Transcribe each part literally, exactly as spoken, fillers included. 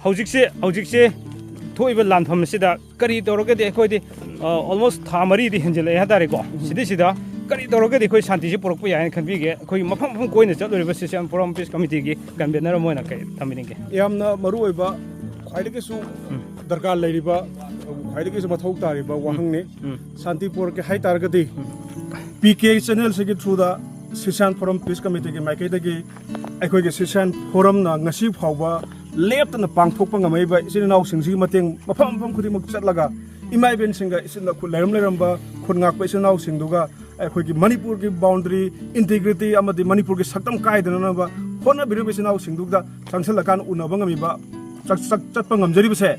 ꯍꯧꯖꯤꯛꯁꯦ ꯍꯧꯖꯤꯛꯁꯦ ꯊꯣꯛꯏꯕ ꯂꯥꯟꯐꯝ ꯑꯁꯤꯗ ꯀꯔꯤ ꯇꯧꯔꯒꯗꯤ ꯑꯩꯈꯣꯏꯗꯤ ꯑꯣꯜꯃꯣꯁ ꯊꯥ ꯃꯔꯤꯗꯤ ꯍꯦꯟꯖꯜꯂꯛꯑꯦ ꯍꯥꯏ ꯇꯥꯔꯦꯀꯣ꯫ ꯁꯤꯗꯩꯁꯤꯗ ꯀꯔꯤ ꯇꯧꯔꯒꯗꯤ ꯑꯩꯈꯣꯏ ꯁꯥꯟꯇꯤꯁꯤ ꯄꯨꯔꯛꯄ ꯌꯥꯏ ꯍꯥꯏꯅ ꯈꯟꯕꯤꯒꯦ? ꯑꯩꯈꯣꯏꯒꯤ ꯃꯐꯝ ꯃꯐꯝ ꯀꯣꯏꯅ ꯆꯠꯂꯨꯔꯤꯕ ꯁꯤꯁꯤꯌꯥꯟ ꯐꯣꯔꯝ ꯄꯤꯁ ꯀꯃꯤꯇꯤꯒꯤ ꯀꯟꯚꯦꯅꯔ ꯑꯃ ꯑꯣꯏꯅ ꯀꯩ ꯊꯝꯕꯤꯅꯤꯡꯒꯦ? ꯌꯥꯝꯅ ꯃꯔꯨ ꯑꯣꯏꯕ, ꯈ꯭ꯋꯥꯏꯗꯒꯤꯁꯨ ꯗꯔꯀꯥꯔ ꯂꯩꯔꯤꯕ, ꯈ꯭ꯋꯥꯏꯗꯒꯤꯁꯨ ꯃꯊꯧ ꯇꯥꯔꯤꯕ ꯋꯥꯍꯪꯅꯤ꯫ ꯎꯝ꯫ ꯁꯥꯟꯇꯤ ꯄꯨꯔꯛꯀꯦ ꯍꯥꯏ ꯇꯥꯔꯒꯗꯤ, ꯎꯝ꯫ ꯄꯤ ꯀꯦ ꯆꯦꯅꯦꯜꯁꯤꯒꯤ ꯊ꯭ꯔꯨꯗ ꯁꯤꯁꯤꯌꯥꯟ ꯐꯣꯔꯝ ꯄꯤꯁ ꯀꯃꯤꯇꯤꯒꯤ ꯃꯥꯏꯀꯩꯗꯒꯤ ꯑꯩꯈꯣꯏꯒꯤ ꯁꯤꯁꯤꯌꯥꯟ ꯐꯣꯔꯝꯅ ꯉꯁꯤ ꯐꯥꯎꯕ ꯂꯦꯞꯇꯅ ꯄꯥꯡꯊꯣꯛꯄ ꯉꯝꯃꯛꯏꯕ ꯏꯆꯤꯜ ꯏꯅꯥꯎꯁꯤꯡꯁꯤꯒꯤ ꯃꯇꯦꯡ ꯃꯐꯝ ꯃꯐꯝ ꯈꯨꯗꯤꯡꯃꯛ ꯆꯠꯂꯒ ꯏꯃꯥ ꯏꯕꯦꯟꯁꯤꯡꯒ ꯏꯆꯤꯜ ꯂꯩꯔꯝ ꯂꯩꯔꯝꯕ ꯈꯨꯟ ꯉꯥꯛꯄ ꯏꯆꯤꯜ ꯏꯅꯥꯎꯁꯤꯡꯗꯨꯒ ꯑꯩꯈꯣꯏꯒꯤ ꯃꯅꯤꯄꯨꯔꯒꯤ ꯕꯥꯎꯟꯗꯔꯤ ꯏꯟꯇꯤꯒ꯭ꯔꯤꯇꯤ ꯑꯃꯗꯤ ꯃꯅꯤꯄꯨꯔꯒꯤ ꯁꯛꯇꯝ ꯀꯥꯏꯗꯅꯅꯕ ꯍꯣꯠꯅꯕꯤꯔꯤꯕ ꯏꯆꯤꯜ ꯏꯅꯥꯎꯁꯤꯡꯗꯨꯗ ꯆꯪꯁꯤꯜꯂꯀꯥꯟꯗ ꯎꯅꯕ ꯉꯝꯃꯤꯕ, ꯆꯠ-, ꯆꯠ-, ꯆꯠꯄ ꯉꯝꯖꯔꯤꯕꯁꯦ꯫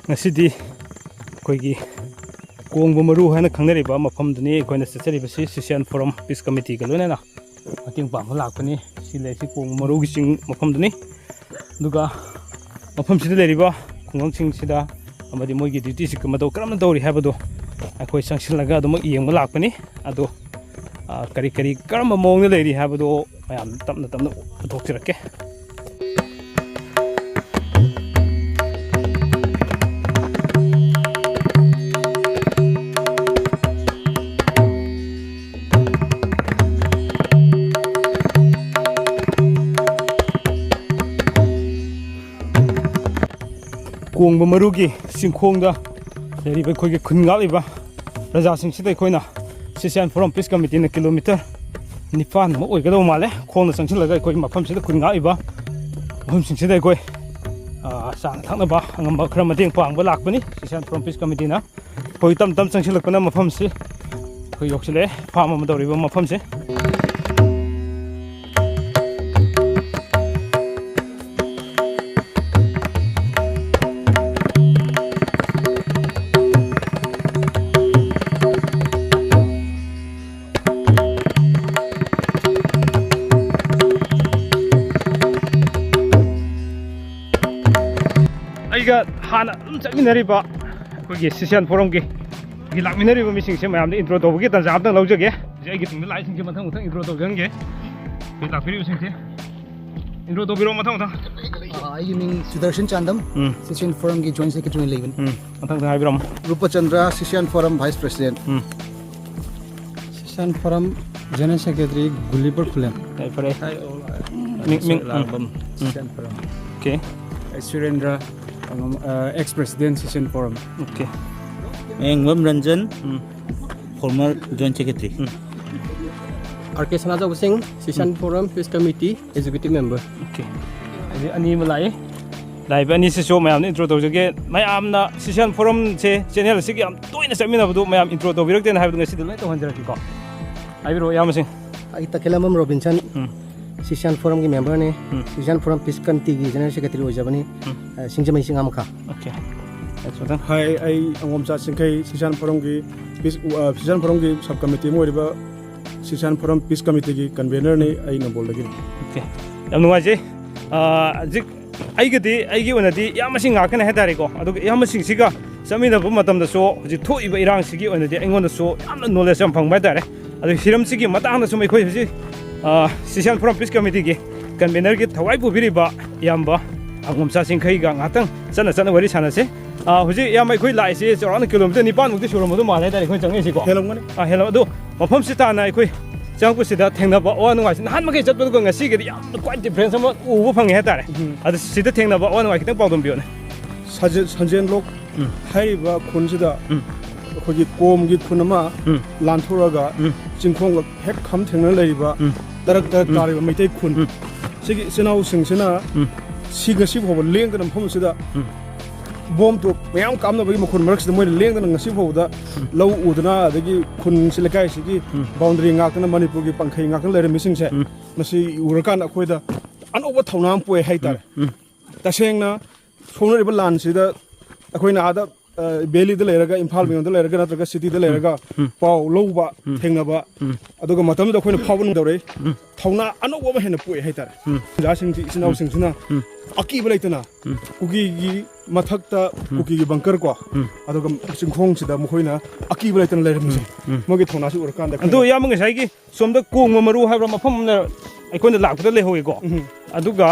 ꯉꯁꯤꯗꯤ ꯑꯩꯈꯣꯏꯒꯤ ꯀꯣꯡꯕ ꯃꯔꯨ ꯍꯥꯏꯅ ꯈꯪꯅꯔꯤꯕ ꯃꯐꯝꯗꯨꯅꯤ ꯑꯩꯈꯣꯏꯅ ꯆꯠꯆꯔꯤꯕꯁꯤ, ꯁꯤꯁꯤꯌꯥꯟ ꯐꯣꯔꯝ ꯄꯤꯁ ꯀꯃꯤꯇꯤꯒ ꯂꯣꯏꯅꯅ ꯃꯇꯦꯡ ꯄꯥꯡꯕ ꯂꯥꯛꯄꯅꯤ꯫ ꯁꯤ ꯂꯩꯔꯤꯁꯤ ꯀꯣꯡꯕ ꯃꯔꯨꯒꯤ ꯆꯤꯡ ꯃꯐꯝꯗꯨꯅꯤ꯫ ꯑꯗꯨꯒ ꯃꯐꯝꯁꯤꯗ ꯂꯩꯔꯤꯕ ꯈꯨꯡꯒꯪꯁꯤꯡꯁꯤꯗ ꯑꯃꯗꯤ ꯃꯣꯏꯒꯤ ꯗ꯭ꯌꯨꯇꯤꯁꯤ ꯃꯇꯧ ꯀꯔꯝꯅ ꯇꯧꯔꯤ ꯍꯥꯏꯕꯗꯨ ꯑꯩꯈꯣꯏ ꯆꯪꯁꯤꯜꯂꯒ ꯑꯗꯨꯃꯛ ꯌꯦꯡꯕ ꯂꯥꯛꯄꯅꯤ꯫ ꯑꯗꯣ, ꯑ, ꯀꯔꯤ ꯀꯔꯤ ꯀꯔꯝꯕ ꯃꯑꯣꯡꯗ ꯂꯩꯔꯤ ꯍꯥꯏꯕꯗꯨ ꯃꯌꯥꯝ ꯇꯞꯅ ꯇꯞꯅ ꯄꯨꯊꯣꯛꯆꯔꯛꯀꯦ꯫ ꯀꯣꯡꯕ ꯃꯔꯨꯒꯤ ꯆꯤꯡꯈꯣꯡꯗ ꯂꯩꯔꯤꯕ ꯑꯩꯈꯣꯏꯒꯤ ꯈꯨꯟ ꯉꯥꯛꯂꯤꯕ ꯄ꯭ꯔꯖꯥꯁꯤꯡꯁꯤꯗ ꯑꯩꯈꯣꯏꯅ ꯁꯤꯁꯤꯌꯥꯟ ꯐꯣꯔꯝ ꯄꯤꯁ ꯀꯃꯤꯇꯤꯅ ꯀꯤꯂꯣꯃꯤꯇꯔ ꯅꯤꯄꯥꯟꯃꯨꯛ ꯑꯣꯏꯒꯗꯧꯕ ꯃꯥꯜꯂꯦ꯫ ꯈꯣꯡꯅ ꯆꯪꯁꯤꯜꯂꯒ ꯑꯩꯈꯣꯏ ꯃꯐꯝꯁꯤꯗ ꯈꯨꯟ ꯉꯥꯛꯏꯕ ꯃꯐꯝꯁꯤꯡꯁꯤꯗ ꯑꯩꯈꯣꯏ, ꯑ, ꯆꯥꯅ ꯊꯛꯅꯕ ꯑꯉꯝꯕ ꯈꯔ ꯃꯇꯦꯡ ꯄꯥꯡꯕ ꯂꯥꯛꯄꯅꯤ꯫ Sishan Forum Peace Committeeꯅ ꯑꯩꯈꯣꯏ ꯇꯞ ꯇꯞ ꯆꯪꯁꯤꯜꯂꯛꯄꯅ ꯃꯐꯝꯁꯤ ꯑꯩꯈꯣꯏ ꯌꯧꯁꯤꯜꯂꯛꯑꯦ, ꯐꯥꯝ ꯑꯃ ꯇꯧꯔꯤꯕ ꯃꯐꯝꯁꯦ꯫ ꯑꯩꯒ ꯍꯥꯟꯅ ꯑꯗꯨꯝ ꯆꯠꯃꯤꯟꯅꯔꯤꯕ ꯑꯩꯈꯣꯏꯒꯤ Sishan Forumꯒꯤ ꯂꯥꯛꯃꯤꯟꯅꯔꯤꯕ ꯃꯤꯁꯤꯡꯁꯦ ꯃꯌꯥꯝꯗ intro ꯇꯧꯕꯒꯤ ꯇꯥꯟꯖꯥ ꯑꯝꯇꯪ ꯂꯧꯖꯒꯦ꯫ ꯍꯧꯖꯤꯛ ꯑꯩꯒꯤ ꯇꯨꯡꯗ ꯂꯥꯛꯏꯁꯤꯡꯁꯦ ꯃꯊꯪ ꯃꯊꯪ intro ꯇꯧꯖꯍꯟꯒꯦ꯫ ꯑꯩꯈꯣꯏ ꯂꯥꯛꯄꯤꯔꯤꯕꯁꯤꯡꯁꯦ intro ꯇꯧꯕꯤꯔꯣ ꯃꯊꯪ ꯃꯊꯪ꯫ ꯑꯥ, ꯑꯩꯒꯤ ꯃꯤꯡ ꯁꯨꯗꯔꯁꯟ ꯆꯥꯟꯗꯝ, ꯎꯝ꯫ Sishan Forumꯒꯤ Joint Secretary ꯑꯣꯏꯅ ꯂꯩꯕꯅꯤ꯫ ꯎꯝ, ꯃꯊꯪꯗ ꯍꯥꯏꯕꯤꯔꯝꯃꯣ꯫ ꯔꯨꯄꯆꯟꯗ꯭ꯔ, Sishan Forum Vice President꯫ ꯎꯝ꯫ Sishan Forum General Secretary Gulliver Khulem꯫ ꯌꯥꯏ, ꯐꯔꯦ꯫ Hi all, I'm ꯃꯤꯡ, ꯃꯤꯡ, ꯎꯝ꯫ ꯂꯥꯡꯕꯝ, ꯎꯝ꯫ Sishan Forum꯫ Okay꯫ ꯑꯩ ꯁꯨꯔꯦꯟꯗ꯭ꯔ, ꯑꯉꯝ-, ꯑ, Ex President Sishan Forum꯫ Okay꯫ Mayengbam Ranjan, um. Former Joint Secretary꯫ Um. R K Sanajaoba Singh, Sishan ꯎꯝ꯫ Forum Peace Committee Executive Member꯫ Okay꯫ ꯍꯧꯖꯤꯛ ꯑꯅꯤ ꯑꯃ ꯂꯥꯛꯏ꯫ ꯂꯥꯛꯏꯕ ꯑꯅꯤꯁꯤꯁꯨ ꯃꯌꯥꯝꯗ intro ꯇꯧꯖꯒꯦ꯫ ꯃꯌꯥꯝꯅ Sishan Forumꯁꯦ channel ꯑꯁꯤꯒꯤ ꯌꯥꯝ ꯇꯣꯏꯅ ꯆꯠꯃꯤꯟꯅꯕꯗꯨ ꯃꯌꯥꯝ intro ꯇꯧꯕꯤꯔꯛꯇꯦꯅ ꯍꯥꯏꯕꯗꯨ ꯉꯁꯤꯗꯤ ꯂꯣꯏ ꯇꯧꯍꯟꯖꯔꯛꯀꯦꯀꯣ꯫ ꯍꯥꯏꯕꯤꯔꯛꯑꯣ, ꯏꯌꯥꯝꯕꯁꯤꯡ꯫ ꯑꯩ ꯇꯈꯦꯂꯝꯕꯝ ꯔꯣꯕꯤꯟꯁꯟ, ꯎꯝ꯫ Sishan Forumꯒꯤ memberꯅꯤ꯫ ꯎꯝ꯫ Sishan Forum Peace Committeeꯒꯤ General Secretary ꯑꯣꯏꯖꯕꯅꯤ꯫ ꯎꯝ꯫ ꯑ, ꯁꯤꯡꯖꯃꯩ ꯆꯤꯡꯉꯥꯃꯈꯥ꯫ Okay꯫ ꯃꯊꯪ꯫ Hi, ꯑꯩ ꯑꯉꯣꯝꯆꯥ ꯆꯤꯡꯈꯩ, Sishan Forumꯒꯤ Peace, ꯑ, Sishan Forumꯒꯤ sub committee ꯑꯃ ꯑꯣꯏꯔꯤꯕ Sishan Forum Peace Committeeꯒꯤ convenerꯅꯤ, ꯑꯩ ꯅꯝꯕꯣꯜꯗꯒꯤꯅꯤ꯫ Okay꯫ ꯌꯥꯝ ꯅꯨꯡꯉꯥꯏꯖꯩ꯫ ꯑ, ꯍꯧꯖꯤꯛ ꯑꯩꯒꯗꯤ, ꯑꯩꯒꯤ ꯑꯣꯏꯅꯗꯤ ꯏꯌꯥꯝꯕꯁꯤꯡ ꯉꯥꯛꯇꯅꯦ ꯍꯥꯏꯇꯥꯔꯦꯀꯣ꯫ ꯑꯗꯨꯒ ꯏꯌꯥꯝꯕꯁꯤꯡꯁꯤꯒ ꯆꯠꯃꯤꯟꯅꯕ ꯃꯇꯝꯗꯁꯨ ꯍꯧꯖꯤꯛ ꯊꯣꯛꯏꯕ ꯏꯔꯥꯡꯁꯤꯒꯤ ꯑꯣꯏꯅꯗꯤ ꯑꯩꯉꯣꯟꯗꯁꯨ ꯌꯥꯝꯅ knowledge ꯌꯥꯝ ꯐꯪꯕ ꯍꯥꯏꯇꯥꯔꯦ꯫ ꯑꯗꯨ ꯍꯤꯔꯝꯁꯤꯒꯤ ꯃꯇꯥꯡꯗꯁꯨ ꯑꯩꯈꯣꯏ ꯍꯧꯖꯤꯛ, ꯑ, Sishan Forum Peace Committeeꯒꯤ convenerꯒꯤ ꯊꯋꯥꯏ ꯄꯨꯕꯤꯔꯤꯕ ꯏꯌꯥꯝꯕ ꯑꯉꯣꯝꯆꯥ ꯆꯤꯡꯈꯩꯒ ꯉꯥꯛꯇꯪ ꯆꯠꯅ ꯆꯠꯅ ꯋꯥꯔꯤ ꯁꯥꯟꯅꯁꯦ꯫ ꯑ, ꯍꯧꯖꯤꯛ ꯏꯌꯥꯝꯕ ꯑꯩꯈꯣꯏ ꯂꯥꯛꯏꯁꯦ ꯆꯥꯎꯔꯥꯛꯅ kilometre ꯅꯤꯄꯥꯟꯃꯨꯛꯇꯤ ꯁꯨꯔꯝꯃꯗꯧ ꯃꯥꯜꯂꯦ ꯍꯥꯏꯇꯥꯔꯦ ꯑꯩꯈꯣꯏꯅ ꯆꯪꯉꯛꯏꯁꯤꯀꯣ꯫ ꯍꯦꯜꯂꯝꯒꯅꯤ꯫ ꯑ, ꯍꯦꯜꯂꯝ-, ꯑꯗꯨ ꯃꯐꯝꯁꯤ ꯇꯥꯟꯅ ꯑꯩꯈꯣꯏ ꯆꯪꯉꯛꯄꯁꯤꯗ ꯊꯦꯡꯅꯕ ꯑꯋꯥ ꯅꯨꯡꯉꯥꯏꯁꯤ ꯅꯍꯥꯟ ꯃꯈꯩ ꯆꯠꯄꯗꯨꯒ ꯉꯁꯤꯒꯗꯤ ꯌꯥꯝꯅ quite difference ꯑꯃ ꯎꯕ ꯐꯪꯉꯦ ꯍꯥꯏꯇꯥꯔꯦ꯫ ꯎꯝ꯫ ꯑꯗꯨ ꯁꯤꯗ ꯊꯦꯡꯅꯕ ꯑꯋꯥ ꯅꯨꯡꯉꯥꯏ ꯈꯤꯇꯪ ꯄꯥꯎꯗꯝꯕꯤꯌꯨꯅꯦ꯫ ꯁꯖꯦ-, ꯁꯟꯖꯦꯟ ꯂꯣꯛ ꯎꯝ꯫ ꯍꯥꯏꯔꯤꯕ ꯈꯨꯟꯁꯤꯗ ꯎꯝ꯫ ꯑꯩꯈꯣꯏꯒꯤ ꯀꯣꯝꯒꯤ ꯈꯨꯟ ꯑꯃ ꯎꯝ꯫ ꯂꯥꯟꯊꯣꯔꯛꯑꯒ ꯎꯝ꯫ ꯆꯤꯡꯈꯣꯡꯒ ꯍꯦꯛ ꯈꯝ ꯊꯦꯡꯅ ꯂꯩꯔꯤꯕ ꯎꯝ꯫ ꯇꯔꯛ ꯇꯔꯛ ꯎꯝ꯫ ꯇꯥꯔꯤꯕ ꯃꯩꯇꯩ ꯈꯨꯟ ꯎꯝ꯫ ꯁꯤꯒꯤ ꯏꯆꯤꯟ ꯏꯅꯥꯎꯁꯤꯡꯁꯤꯅ ꯎꯝ꯫ ꯁꯤ ꯉꯁꯤ ꯐꯥꯎꯕ ꯂꯦꯡꯗꯅ ꯃꯐꯝ ꯑꯁꯤꯗ ꯎꯝ꯫ ꯕꯣꯝ ꯇꯣꯞ ꯃꯌꯥꯝ ꯀꯥꯞꯅꯕꯒꯤ ꯃꯈꯣꯟ ꯃꯔꯛꯁꯤꯗ ꯃꯣꯏꯅ ꯂꯦꯡꯗꯅ ꯉꯁꯤ ꯐꯥꯎꯕꯗ ꯎꯝ꯫ ꯂꯧ ꯎꯗꯅ ꯑꯗꯒꯤ ꯈꯨꯟꯁꯤ ꯂꯩꯀꯥꯏꯁꯤꯒꯤ ꯎꯝ꯫ ꯕꯥꯎꯟꯗꯔꯤ ꯉꯥꯛꯇꯅ ꯃꯅꯤꯄꯨꯔꯒꯤ ꯄꯪꯈꯩ ꯉꯥꯛꯇꯅ ꯂꯩꯔꯝꯃꯤꯁꯤꯡꯁꯦ ꯎꯝ꯫ ꯃꯁꯤ ꯎꯔꯀꯥꯟꯗ ꯑꯩꯈꯣꯏꯗ ꯑꯅꯧꯕ ꯊꯧꯅꯥ ꯑꯃ ꯄꯣꯛꯑꯦ ꯍꯥꯏꯇꯥꯔꯦ꯫ ꯎꯝ꯫ ꯎꯝ꯫ ꯇꯁꯦꯡꯅ ꯁꯣꯛꯅꯔꯤꯕ ꯂꯥꯟꯁꯤꯗ ꯑꯩꯈꯣꯏꯅ ꯑꯥꯗ, ꯑ, ꯚꯦꯂꯤꯗ ꯂꯩꯔꯒ, ꯏꯝꯐꯥꯜ ꯎꯝ꯫ ꯃꯌꯣꯟꯗ ꯂꯩꯔꯒ ꯅꯠꯇ꯭ꯔꯒ ꯁꯤꯇꯤꯗ ꯎꯝ꯫ ꯂꯩꯔꯒ ꯎꯝ꯫ ꯄꯥꯎ ꯂꯧꯕ, ꯎꯝ꯫ ꯊꯦꯡꯅꯕ, ꯎꯝ꯫ ꯑꯗꯨꯒ ꯃꯇꯝꯗꯨꯗ ꯑꯩꯈꯣꯏꯅ ꯐꯥꯎꯕ ꯉꯝꯗꯧꯔꯦ꯫ ꯎꯝ꯫ ꯊꯧꯅꯥ ꯑꯅꯧꯕ ꯑꯃ ꯍꯦꯟꯅ ꯄꯣꯛꯑꯦ ꯍꯥꯏꯇꯥꯔꯦ꯫ ꯎꯝ꯫ ꯑꯣꯖꯥꯁꯤꯡꯁꯤ, ꯏꯆꯤꯟ ꯎꯝ꯫ ꯏꯅꯥꯎꯁꯤꯡꯁꯤꯅ ꯎꯝ꯫ ꯑꯀꯤꯕ ꯂꯩꯇꯅ ꯎꯝ꯫ ꯀꯨꯀꯤꯒꯤ ꯃꯊꯛꯇ ꯎꯝ꯫ ꯀꯨꯀꯤꯒꯤ ꯕꯪꯀꯔ ꯀꯣ, ꯎꯝ꯫ ꯑꯗꯨꯒ ꯆꯤꯡꯈꯣꯡꯁꯤꯗ ꯃꯈꯣꯏꯅ ꯑꯀꯤꯕ ꯂꯩꯇꯅ ꯂꯩꯔꯝꯃꯤꯁꯦ꯫ ꯎꯝ꯫ ꯎꯝ꯫ ꯃꯣꯏꯒꯤ ꯊꯧꯅꯥꯁꯤ ꯎꯔꯀꯥꯟꯗ ꯑꯗꯨ ꯑꯩꯈꯣꯏꯅ ꯏꯌꯥꯝꯕ ꯉꯁꯥꯏꯒꯤ ꯁꯣꯝꯗ ꯀꯣꯡꯕ ꯃꯔꯨ ꯍꯥꯏꯕ꯭ꯔꯥ ꯃꯐꯝ ꯑꯃ ꯑꯩꯈꯣꯏꯅ ꯂꯥꯛꯄꯗ ꯂꯩꯍꯧꯋꯤꯀꯣ꯫ ꯎꯝ꯫ ꯑꯗꯨꯒ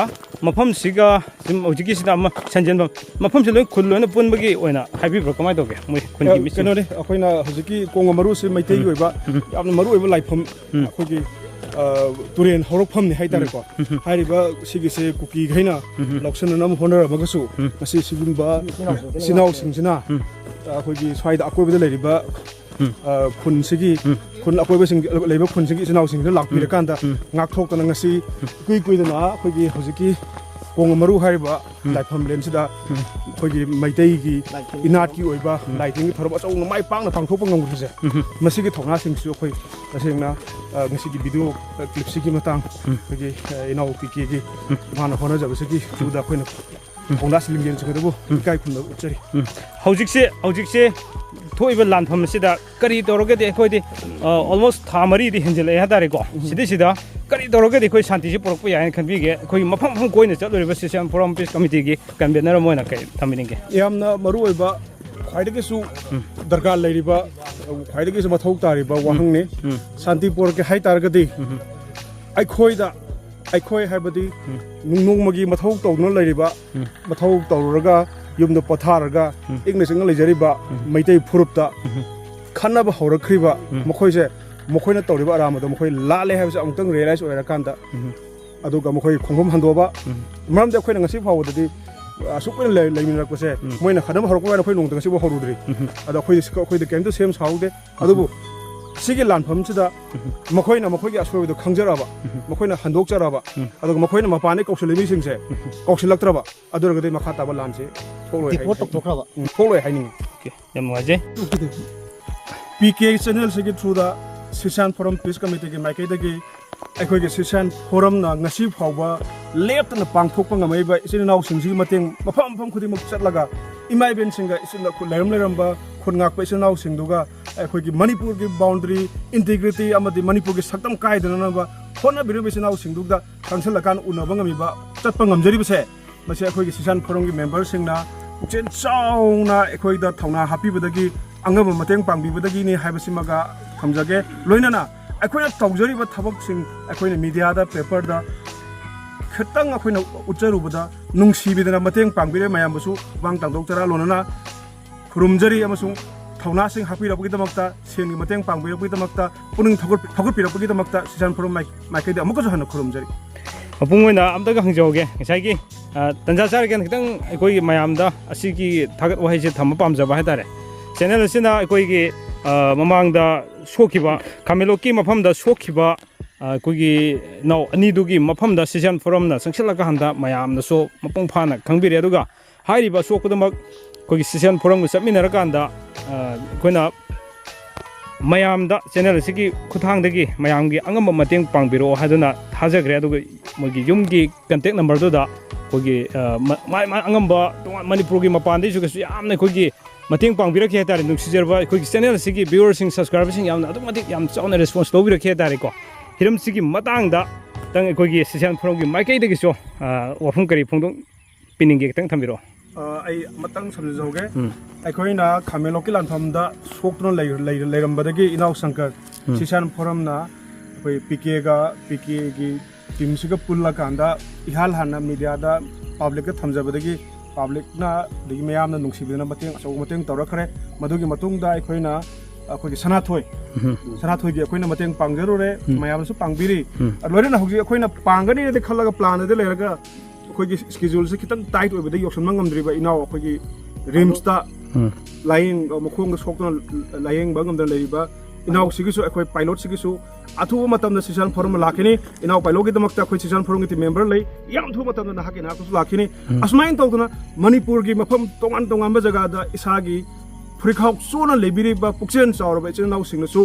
ꯃꯐꯝꯁꯤꯒ ꯁꯨꯝ ꯍꯧꯖꯤꯛꯀꯤꯁꯤꯗ ꯑꯃ ꯁꯟꯖꯦꯟꯕꯝ, ꯃꯐꯝꯁꯤ ꯂꯣꯏ ꯈꯨꯜ ꯂꯣꯏꯅ ꯄꯨꯟꯕꯒꯤ ꯑꯣꯏꯅ ꯍꯥꯏꯕꯤꯕ꯭ꯔꯥ? ꯀꯃꯥꯏꯅ ꯇꯧꯒꯦ ꯃꯣꯏ ꯈꯨꯟꯒꯤ ꯑ, ꯃꯤꯁꯤꯡ? ꯀꯩꯅꯣꯅꯦ, ꯑꯩꯈꯣꯏꯅ ꯍꯧꯖꯤꯛꯀꯤ ꯀꯣꯡꯕ ꯃꯔꯨꯁꯤ ꯃꯩꯇꯩꯒꯤ ꯎꯝ꯫ ꯑꯣꯏꯕ ꯎꯝ꯫ ꯌꯥꯝꯅ ꯃꯔꯨ ꯑꯣꯏꯕ ꯂꯥꯏꯐꯝ, ꯎꯝ꯫ ꯑꯩꯈꯣꯏꯒꯤ, ꯑ, ꯇꯨꯔꯦꯟ ꯍꯧꯔꯛꯐꯝꯅꯤ ꯍꯥꯏꯇꯥꯔꯦꯀꯣ꯫ ꯎꯝ꯫ ꯎꯝ꯫ ꯍꯥꯏꯔꯤꯕ ꯁꯤꯒꯤꯁꯦ ꯀꯨꯀꯤꯈꯩꯅ ꯎꯝ꯫ ꯂꯧꯁꯤꯟꯅꯅꯕ ꯍꯣꯠꯅꯔꯝꯃꯒꯁꯨ ꯎꯝ꯫ ꯉꯁꯤ ꯁꯤꯒꯨꯝꯕ ꯏꯆꯤꯟ ꯏꯅꯥꯎꯁꯤꯡꯁꯤꯅ ꯎꯝ꯫ ꯑꯩꯈꯣꯏꯒꯤ ꯁ꯭ꯋꯥꯏꯗ ꯑꯀꯣꯏꯕꯗ ꯂꯩꯔꯤꯕ ꯎꯝ꯫ ꯑ, ꯈꯨꯟꯁꯤꯒꯤ, ꯎꯝ꯫ ꯈꯨꯟ ꯑꯀꯣꯏꯕꯁꯤꯡ, ꯂꯩꯕ ꯈꯨꯟꯁꯤꯡꯒꯤ ꯏꯆꯤꯟ ꯏꯅꯥꯎꯁꯤꯡꯁꯤꯅ ꯂꯥꯛꯄꯤꯔꯀꯥꯟꯗ ꯎꯝ꯫ ꯉꯥꯛꯊꯣꯛꯇꯅ ꯉꯁꯤ ꯏꯀꯨꯏ ꯀꯨꯏꯗꯅ ꯑꯩꯈꯣꯏꯒꯤ ꯍꯧꯖꯤꯛꯀꯤ ꯀꯣꯡ ꯃꯔꯨ ꯍꯥꯏꯔꯤꯕ ꯎꯝ꯫ ꯂꯥꯏꯐꯝꯂꯦꯟꯁꯤꯗ ꯎꯝ꯫ ꯑꯩꯈꯣꯏꯒꯤ ꯃꯩꯇꯩꯒꯤ ꯂꯥꯏꯊꯦꯡ ꯏꯅꯥꯠꯀꯤ ꯑꯣꯏꯕ ꯎꯝ꯫ ꯂꯥꯏꯊꯦꯡꯒꯤ ꯊꯧꯔꯝ ꯑꯆꯧꯕ ꯃꯥꯏ ꯄꯥꯛꯅ ꯄꯥꯡꯊꯣꯛꯄ ꯉꯝꯈꯤꯕꯁꯦ, ꯎꯝ꯫ ꯃꯁꯤꯒꯤ ꯊꯧꯅꯥꯁꯤꯡꯁꯤꯁꯨ ꯑꯩꯈꯣꯏ ꯇꯁꯦꯡꯅ, ꯑ, ꯉꯁꯤꯒꯤ ꯚꯤꯗꯤꯑꯣ ꯀ꯭ꯂꯤꯞꯁꯤꯒꯤ ꯃꯇꯥꯡ ꯎꯝ꯫ ꯑꯩꯈꯣꯏꯒꯤ, ꯑ, ꯏꯅꯥꯎ ꯄꯤ ꯀꯦꯒꯤ ꯎꯝ꯫ ꯃꯥꯅ ꯍꯣꯠꯅꯖꯕꯁꯤꯒꯤ ꯎꯝ꯫ ꯊ꯭ꯔꯨꯗ ꯑꯩꯈꯣꯏꯅ ꯎꯝ꯫ ꯈꯣꯡꯗꯥꯁꯤ ꯂꯤꯡꯖꯦꯜ ꯆꯦꯟꯒꯗꯕꯨ ꯎꯝ꯫ ꯏꯀꯥꯏ ꯈꯨꯝꯅꯕ ꯎꯠꯆꯔꯤ꯫ ꯎꯝ꯫ ꯍꯧꯖꯤꯛꯁꯦ, ꯍꯧꯖꯤꯛꯁꯦ ꯊꯣꯛꯏꯕ ꯂꯥꯟꯐꯝ ꯑꯁꯤꯗ ꯀꯔꯤ ꯇꯧꯔꯒꯗꯤ ꯑꯩꯈꯣꯏꯗꯤ, ꯑ, almost ꯊꯥ ꯃꯔꯤꯗꯤ ꯍꯦꯟꯖꯜꯂꯛꯑꯦ ꯍꯥꯏꯇꯥꯔꯦꯀꯣ꯫ ꯎꯝ꯫ ꯁꯤꯗꯩꯁꯤꯗ ꯀꯔꯤ ꯇꯧꯔꯒꯗꯤ ꯑꯩꯈꯣꯏ ꯁꯥꯟꯇꯤꯁꯤ ꯄꯨꯔꯛꯄ ꯌꯥꯏꯅ ꯈꯟꯕꯤꯒꯦ? ꯑꯩꯈꯣꯏꯒꯤ ꯃꯐꯝ ꯃꯐꯝ ꯀꯣꯏꯅ ꯆꯠꯂꯨꯔꯤꯕ ꯁꯤꯁꯦꯝ ꯐꯣꯔꯝ ꯄꯤꯁ ꯀꯃꯤꯇꯤꯒꯤ ꯀꯟꯚꯦꯅꯔ ꯑꯃ ꯑꯣꯏꯅ ꯀꯩ ꯊꯝꯕꯤꯅꯤꯡꯒꯦ? ꯌꯥꯝꯅ ꯃꯔꯨꯑꯣꯏꯕ, ꯈ꯭ꯋꯥꯏꯗꯒꯤꯁꯨ ꯎꯝ꯫ ꯗꯔꯀꯥꯔ ꯂꯩꯔꯤꯕ, ꯈ꯭ꯋꯥꯏꯗꯒꯤꯁꯨ ꯃꯊꯧ ꯇꯥꯔꯤꯕ ꯎꯝ꯫ ꯋꯥꯍꯪꯅꯤ꯫ ꯎꯝ꯫ ꯁꯥꯟꯇꯤ ꯄꯨꯔꯛꯀꯦ ꯍꯥꯏ ꯇꯥꯔꯒꯗꯤ ꯎꯝ꯫ ꯑꯩꯈꯣꯏꯗ, ꯑꯩꯈꯣꯏ ꯍꯥꯏꯕꯗꯤ ꯎꯝ꯫ ꯅꯣꯡꯃꯒꯤ ꯃꯊꯧ ꯇꯧꯗꯨꯅ ꯂꯩꯔꯤꯕ, ꯎꯝ꯫ ꯃꯊꯧ ꯇꯧꯔꯨꯔꯒ ꯌꯨꯝꯗ ꯄꯣꯊꯥꯔꯒ ꯎꯝ꯫ ꯏꯪꯅ ꯆꯤꯛꯅ ꯂꯩꯖꯔꯤꯕ ꯎꯝ꯫ ꯃꯩꯇꯩ ꯐꯨꯔꯨꯞꯇ ꯎꯝ꯫ ꯈꯠꯅꯕ ꯍꯧꯔꯛꯈ꯭ꯔꯤꯕ ꯎꯝ꯫ ꯃꯈꯣꯏꯁꯦ, ꯃꯈꯣꯏꯅ ꯇꯧꯔꯤꯕ ꯑꯔꯥꯟꯕꯗꯣ ꯃꯈꯣꯏ ꯂꯥꯜꯂꯦ ꯍꯥꯏꯕꯁꯦ ꯑꯃꯨꯛꯇꯪ ꯔꯤꯌꯦꯂꯥꯏꯁ ꯑꯣꯏꯔꯀꯥꯟꯗ, ꯎꯝ꯫ ꯑꯗꯨꯒ ꯃꯈꯣꯏ ꯈꯣꯡꯐꯝ ꯍꯟꯗꯣꯛꯑꯕ, ꯎꯝ꯫ ꯃꯔꯝꯗꯤ ꯑꯩꯈꯣꯏꯅ ꯉꯁꯤ ꯐꯥꯎꯕꯗꯗꯤ ꯑꯁꯨꯛ ꯀꯨꯏꯅ ꯂꯩ- ꯂꯩꯃꯤꯟꯅꯔꯛꯄꯁꯦ, ꯎꯝ꯫ ꯃꯣꯏꯅ ꯈꯟꯅꯕ ꯍꯧꯔꯛꯄ ꯀꯥꯟꯗ ꯑꯩꯈꯣꯏ ꯅꯣꯡꯃꯇ ꯉꯁꯤꯐꯥꯎ ꯍꯧꯔꯨꯗ꯭ꯔꯤ꯫ ꯎꯝ꯫ ꯑꯗꯣ ꯑꯩꯈꯣꯏꯗꯤ ꯑꯩꯈꯣꯏꯗ ꯀꯩꯝꯇ ꯁꯦꯝ ꯁꯥꯍꯧꯗꯦ꯫ ꯑꯗꯨꯕꯨ ꯁꯤꯒꯤ ꯂꯥꯟꯐꯝꯁꯤꯗ ꯃꯈꯣꯏꯅ ꯃꯈꯣꯏꯒꯤ ꯑꯁꯣꯏꯕꯗꯣ ꯈꯪꯖꯔꯛꯑꯕ, ꯎꯝ꯫ ꯃꯈꯣꯏꯅ ꯍꯟꯗꯣꯛꯆꯔꯛꯑꯕ, ꯎꯝ꯫ ꯑꯗꯨꯒ ꯃꯈꯣꯏꯅ ꯃꯄꯥꯟꯗꯒꯤ ꯀꯧꯁꯤꯜꯂꯤꯕ ꯃꯤꯁꯤꯡꯁꯦ ꯎꯝ꯫ ꯀꯧꯁꯤꯜꯂꯛꯇ꯭ꯔꯕ, ꯑꯗꯨ ꯑꯣꯏꯔꯒꯗꯤ ꯃꯈꯥ ꯇꯥꯕ ꯂꯥꯟꯁꯦ ꯊꯣꯛꯂꯣꯏ ꯍꯥꯏ- Deport ꯇꯧꯊꯣꯛꯈ꯭ꯔꯕ? ꯎꯝ, ꯊꯣꯛꯂꯣꯏ ꯍꯥꯏꯅꯤꯡꯉꯤ꯫ ꯑꯣꯀꯦ, ꯌꯥꯝ ꯅꯨꯡꯉꯥꯏꯖꯩ꯫ ꯄꯤ ꯀꯦ ꯆꯦꯅꯦꯜꯁꯤꯒꯤ ꯊ꯭ꯔꯨꯗ ꯁꯤꯁꯥꯟ ꯐꯣꯔꯝ ꯄꯤꯁ ꯀꯃꯤꯇꯤꯒꯤ ꯃꯥꯏꯀꯩꯗꯒꯤ ꯑꯩꯈꯣꯏꯒꯤ ꯁꯤꯁꯥꯟ ꯐꯣꯔꯝꯅ ꯉꯁꯤ ꯐꯥꯎꯕ ꯂꯦꯞꯇꯅ ꯄꯥꯡꯊꯣꯛꯄ ꯉꯝꯃꯛꯏꯕ ꯏꯆꯤꯜ ꯏꯅꯥꯎꯁꯤꯡꯁꯤꯒꯤ ꯃꯇꯦꯡ ꯃꯐꯝ ꯃꯐꯝ ꯈꯨꯗꯤꯡꯃꯛ ꯆꯠꯂꯒ ꯏꯃꯥ ꯏꯕꯦꯟꯁꯤꯡꯒ ꯏꯆꯤꯜ ꯂꯩꯔꯝ ꯂꯩꯔꯝꯕ ꯈꯨꯟ ꯉꯥꯛꯄ ꯏꯆꯤꯜ ꯏꯅꯥꯎꯁꯤꯡꯗꯨꯒ ꯑꯩꯈꯣꯏꯒꯤ ꯃꯅꯤꯄꯨꯔꯒꯤ ꯕꯥꯎꯟꯗꯔꯤ, ꯏꯟꯇꯤꯒ꯭ꯔꯤꯇꯤ ꯑꯃꯗꯤ ꯃꯅꯤꯄꯨꯔꯒꯤ ꯁꯛꯇꯝ ꯀꯥꯏꯗꯅꯅꯕ ꯍꯣꯠꯅꯕꯤꯔꯤꯕ ꯏꯆꯤꯜ ꯏꯅꯥꯎꯁꯤꯡꯗꯨꯗ ꯆꯪꯁꯤꯜꯂꯀꯥꯟꯗ ꯎꯅꯕ ꯉꯝꯃꯤꯕ, ꯆꯠꯄ ꯉꯝꯖꯔꯤꯕꯁꯦ, ꯃꯁꯤ ꯑꯩꯈꯣꯏꯒꯤ ꯁꯤꯁꯥꯟ ꯐꯣꯔꯝꯒꯤ ꯃꯦꯝꯕꯔꯁꯤꯡꯅ ꯄꯨꯛꯆꯦꯜ ꯆꯥꯎꯅ ꯑꯩꯈꯣꯏꯗ ꯊꯧꯅꯥ ꯍꯥꯞꯄꯤꯕꯗꯒꯤ, ꯑꯉꯝꯕ ꯃꯇꯦꯡ ꯄꯥꯡꯕꯤꯕꯗꯒꯤꯅꯤ ꯍꯥꯏꯕꯁꯤꯃꯒ ꯊꯝꯖꯒꯦ꯫ ꯂꯣꯏꯅꯅ ꯑꯩꯈꯣꯏꯅ ꯇꯧꯖꯔꯤꯕ ꯊꯕꯛꯁꯤꯡ ꯑꯩꯈꯣꯏꯅ ꯃꯤꯗꯤꯌꯥꯗ, ꯄꯦꯄꯔꯗ ꯈꯤꯇꯪ ꯑꯩꯈꯣꯏꯅ ꯎꯠꯆꯔꯨꯕꯗ ꯅꯨꯡꯁꯤꯕꯤꯗꯅ ꯃꯇꯦꯡ ꯄꯥꯡꯕꯤꯔꯦ꯫ ꯃꯌꯥꯝꯕꯨꯁꯨ ꯃꯥꯡ ꯇꯥꯡꯗꯣꯛꯆꯔꯥ ꯂꯣꯟꯅꯅ ꯈꯨꯔꯨꯝꯖꯔꯤ ꯑꯃꯁꯨꯡ ꯊꯧꯅꯥꯁꯤꯡ ꯍꯥꯞꯄꯤꯔꯛꯄꯒꯤꯗꯃꯛꯇ, ꯁꯦꯟꯒꯤ ꯃꯇꯦꯡ ꯄꯥꯡꯕꯤꯔꯛꯄꯒꯤꯗꯃꯛꯇ, ꯄꯨꯛꯅꯤꯡ ꯊꯧꯒꯠ-, ꯊꯧꯒꯠꯄꯤꯔꯛꯄꯒꯤꯗꯃꯛꯇ ꯁꯤꯁꯥꯟ ꯐꯣꯔꯝ ꯃꯥꯏ-, ꯃꯥꯏꯀꯩꯗ ꯑꯃꯨꯛꯀꯁꯨ ꯍꯟꯅ ꯈꯨꯔꯨꯝꯖꯔꯤ꯫ ꯃꯄꯨꯡ ꯑꯣꯏꯅ ꯑꯝꯇꯒ ꯍꯪꯖꯍꯧꯒꯦ꯫ ꯉꯁꯥꯏꯒꯤ, ꯑ, ꯇꯟꯖꯥ ꯆꯥꯔꯒꯦꯅ ꯈꯤꯇꯪ ꯑꯩꯈꯣꯏꯒꯤ ꯃꯌꯥꯝꯗ ꯑꯁꯤꯒꯤ ꯊꯥꯒꯠ ꯋꯥꯍꯩꯁꯦ ꯊꯝꯕ ꯄꯥꯝꯖꯕ ꯍꯥꯏꯇꯥꯔꯦ꯫ ꯆꯦꯅꯦꯜ ꯑꯁꯤꯅ ꯑꯩꯈꯣꯏꯒꯤ, ꯑ, ꯃꯃꯥꯡꯗ ꯁꯣꯛꯈꯤꯕ, ꯈꯥꯃꯦꯟꯂꯣꯛꯀꯤ ꯃꯐꯝꯗ ꯁꯣꯛꯈꯤꯕ, ꯑ, ꯑꯩꯈꯣꯏꯒꯤ ꯏꯅꯥꯎ ꯑꯅꯤꯗꯨꯒꯤ ꯃꯐꯝꯗ ꯁꯤꯁꯥꯟ ꯐꯣꯔꯝꯅ ꯆꯪꯁꯤꯜꯂꯀꯥꯟꯗ ꯃꯌꯥꯝꯅꯁꯨ ꯃꯄꯨꯡ ꯐꯥꯅ ꯈꯪꯕꯤꯔꯦ꯫ ꯑꯗꯨꯒ ꯍꯥꯏꯔꯤꯕ ꯑꯁꯣꯛꯄꯗꯨꯃꯛ ꯑꯩꯈꯣꯏꯒꯤ ꯁꯤꯁꯥꯟ ꯐꯣꯔꯝꯒ ꯆꯠꯃꯤꯟꯅꯔꯀꯥꯟꯗ, ꯑ, ꯑꯩꯈꯣꯏꯅ ꯃꯌꯥꯝꯗ ꯆꯦꯅꯦꯜ ꯑꯁꯤꯒꯤ ꯈꯨꯠꯊꯥꯡꯗꯒꯤ ꯃꯌꯥꯝꯒꯤ ꯑꯉꯝꯕ ꯃꯇꯦꯡ ꯄꯥꯡꯕꯤꯔꯛꯑꯣ ꯍꯥꯏꯗꯨꯅ ꯊꯥꯖꯈ꯭ꯔꯦ꯫ ꯑꯗꯨꯒ ꯃꯣꯏꯒꯤ ꯌꯨꯝꯒꯤ ꯀꯟꯇꯦꯛ ꯅꯝꯕꯔꯗꯨꯗ ꯑꯩꯈꯣꯏꯒꯤ, ꯑ, ꯃ-, ꯃꯥꯏ, ꯃꯥꯏ ꯑꯉꯝꯕ ꯇꯣꯉꯥꯟ ꯃꯅꯤꯄꯨꯔꯒꯤ ꯃꯄꯥꯟꯗꯩꯁꯨ ꯀꯩꯁꯨ ꯌꯥꯝꯅ ꯑꯩꯈꯣꯏꯒꯤ ꯃꯇꯦꯡ ꯄꯥꯡꯕꯤꯔꯛꯈꯤ ꯍꯥꯏꯇꯥꯔꯦ꯫ ꯅꯨꯡꯁꯤꯖꯔꯕ ꯑꯩꯈꯣꯏꯒꯤ ꯆꯦꯅꯦꯜ ꯑꯁꯤꯒꯤ ꯚ꯭ꯌꯨꯋꯔꯁꯤꯡ, ꯁꯕꯁꯀ꯭ꯔꯥꯏꯕꯔꯁꯤꯡ ꯌꯥꯝꯅ ꯑꯗꯨꯛꯀꯤ ꯃꯇꯤꯛ ꯌꯥꯝ ꯆꯥꯎꯅ ꯔꯦꯁꯄꯣꯟꯁ ꯂꯧꯕꯤꯔꯛꯈꯤ ꯍꯥꯏꯇꯥꯔꯦꯀꯣ꯫ ꯍꯤꯔꯝꯁꯤꯒꯤ ꯃꯇꯥꯡꯗ ꯈꯤꯇꯪ ꯑꯩꯈꯣꯏꯒꯤ ꯁꯤꯁꯥꯟ ꯐꯣꯔꯝꯒꯤ ꯃꯥꯏꯀꯩꯗꯒꯤꯁꯨ, ꯑ, ꯋꯥꯐꯝ ꯀꯔꯤ ꯐꯣꯡꯗꯣꯛꯄꯤꯅꯤꯡꯒꯦ, ꯈꯤꯇꯪ ꯊꯝꯕꯤꯔꯛꯑꯣ꯫ ꯑ, ꯑꯩ ꯑꯃꯇꯪ ꯁꯝꯖꯤꯟꯖꯍꯧꯒꯦ꯫ ꯎꯝ꯫ ꯑꯩꯈꯣꯏꯅ ꯈꯥꯃꯦꯟꯂꯣꯛꯀꯤ ꯂꯥꯟꯐꯝꯗ ꯁꯣꯛꯇꯨꯅ ꯂꯩ-, ꯂꯩ-, ꯂꯩꯔꯝꯕꯗꯒꯤ ꯏꯅꯥꯎ ꯁꯪꯀꯔ, ꯎꯝ꯫ ꯁꯤꯁꯥꯟ ꯐꯣꯔꯝꯅ ꯑꯩꯈꯣꯏ ꯄꯤ ꯀꯦꯒ, ꯄꯤ ꯀꯦꯒꯤ ꯇꯤꯝꯁꯤꯒ ꯄꯨꯜꯂꯀꯥꯟꯗ ꯏꯍꯥꯟ ꯍꯥꯟꯅ ꯃꯤꯗꯤꯌꯥꯗ, ꯄꯥꯕ꯭ꯂꯤꯛꯇ ꯊꯝꯖꯕꯗꯒꯤ ꯄꯥꯕ꯭ꯂꯤꯛꯅ ꯑꯗꯒꯤ ꯃꯌꯥꯝꯅ ꯅꯨꯡꯁꯤꯕꯤꯗꯨꯅ ꯃꯇꯦꯡ, ꯑꯆꯧꯕ ꯃꯇꯦꯡ ꯇꯧꯔꯛꯈ꯭ꯔꯦ꯫ ꯃꯗꯨꯒꯤ ꯃꯇꯨꯡꯗ ꯑꯩꯈꯣꯏꯅ ꯑꯩꯈꯣꯏꯒꯤ ꯁꯅꯥꯊꯣꯏ, ꯎꯝ꯫ ꯁꯅꯥꯊꯣꯏꯒꯤ ꯑꯩꯈꯣꯏꯅ ꯃꯇꯦꯡ ꯄꯥꯡꯖꯔꯨꯔꯦ, ꯎꯝ꯫ ꯃꯌꯥꯝꯅꯁꯨ ꯄꯥꯡꯕꯤꯔꯤ꯫ ꯎꯝ꯫ ꯂꯣꯏꯅꯅ ꯍꯧꯖꯤꯛ ꯑꯩꯈꯣꯏꯅ ꯄꯥꯡꯒꯅꯤꯅꯗꯤ ꯈꯜꯂꯒ ꯄ꯭ꯂꯥꯟꯗꯗꯤ ꯂꯩꯔꯒ ꯑꯩꯈꯣꯏꯒꯤ ꯁ꯭ꯀꯦꯖꯨꯜꯁꯦ ꯈꯤꯇꯪ ꯇꯥꯏꯠ ꯑꯣꯏꯕꯗꯒꯤ ꯌꯧꯁꯟꯕ ꯉꯝꯗ꯭ꯔꯤꯕ ꯏꯅꯥꯎ ꯑꯩꯈꯣꯏꯒꯤ ꯔꯤꯝꯁꯇ ꯎꯝ꯫ ꯂꯥꯌꯦꯡ ꯃꯈꯣꯡꯗ ꯁꯣꯛꯇꯅ ꯂꯥꯌꯦꯡꯕ ꯉꯝꯗꯅ ꯂꯩꯔꯤꯕ ꯏꯅꯥꯎꯁꯤꯒꯤꯁꯨ, ꯑꯩꯈꯣꯏ ꯄꯥꯏꯂꯣꯠꯁꯤꯒꯤꯁꯨ ꯑꯊꯨꯕ ꯃꯇꯝꯗ ꯁꯤꯁꯥꯟ ꯐꯣꯔꯝ ꯂꯥꯛꯈꯤꯅꯤ꯫ ꯏꯅꯥꯎ ꯄꯥꯏꯂꯣꯠꯀꯤꯗꯃꯛꯇ ꯑꯩꯈꯣꯏ ꯁꯤꯁꯥꯟ ꯐꯣꯔꯝꯒꯤ ꯇꯤꯝ ꯃꯦꯝꯕꯔ ꯂꯩ꯫ ꯌꯥꯝ ꯊꯨꯕ ꯃꯇꯝꯗ ꯅꯍꯥꯛꯀꯤ ꯅꯍꯥꯛꯇꯁꯨ ꯂꯥꯛꯈꯤꯅꯤ꯫ ꯎꯝ꯫ ꯑꯁꯨꯃꯥꯏꯅ ꯇꯧꯗꯅ ꯃꯅꯤꯄꯨꯔꯒꯤ ꯃꯐꯝ ꯇꯣꯉꯥꯟ ꯇꯣꯉꯥꯟꯕ ꯖꯒꯥꯗ ꯏꯁꯥꯒꯤ ꯐꯨꯔꯤꯠꯈꯥꯎ ꯆꯣꯟꯅ ꯂꯩꯕꯤꯔꯤꯕ ꯄꯨꯛꯆꯦꯜ ꯆꯥꯎꯔꯕ ꯏꯆꯤꯜ ꯏꯅꯥꯎꯁꯤꯡꯅꯁꯨ